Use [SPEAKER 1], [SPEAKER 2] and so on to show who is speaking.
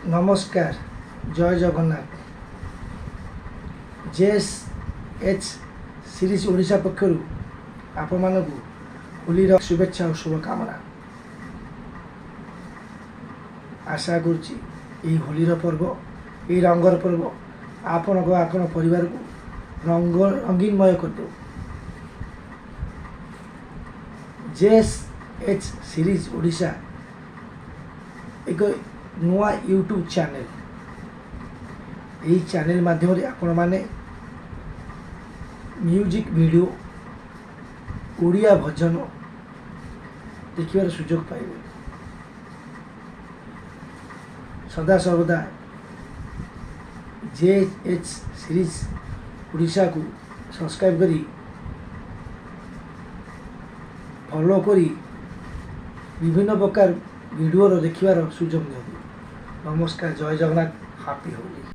[SPEAKER 1] ନମସ୍କାର, ଜୟ Jagannath. JS H series Odisha ପକ୍ଷରୁ ଆପଣମାନଙ୍କୁ ହୋଲିର ଶୁଭେଚ୍ଛା ଓ ଶୁଭକାମନା। ଆଶା କରୁଛି, ଏହି ହୋଲିର ପର୍ବ, ଏହି ରଙ୍ଗର ପର୍ବ ଆପଣଙ୍କ ଆପଣ ପରିବାରକୁ ରଙ୍ଗ ରଙ୍ଗୀନମୟ କରିଦେଉ। ଜେଏସ୍ ଏଚ୍ ସିରିଜ୍ ଓଡ଼ିଶା ଏକ ନୂଆ ୟୁଟ୍ୟୁବ୍ ଚ୍ୟାନେଲ୍। ଏହି ଚ୍ୟାନେଲ୍ ମାଧ୍ୟମରେ ଆପଣମାନେ ମ୍ୟୁଜିକ୍ ଭିଡ଼ିଓ, ଓଡ଼ିଆ ଭଜନ ଦେଖିବାର ସୁଯୋଗ ପାଇବେ। ସଦାସର୍ବଦା ଜେ ଏଚ୍ ସିରିଜ୍ ଓଡ଼ିଶାକୁ ସବସ୍କ୍ରାଇବ୍ କରି, ଫଲୋ କରି ବିଭିନ୍ନ ପ୍ରକାର ଭିଡ଼ିଓର ଦେଖିବାର ସୁଯୋଗ ନିଅନ୍ତୁ। ନମସ୍କାର, ଜୟ ଜଗନ୍ନାଥ, ହାପି ହୋଲି।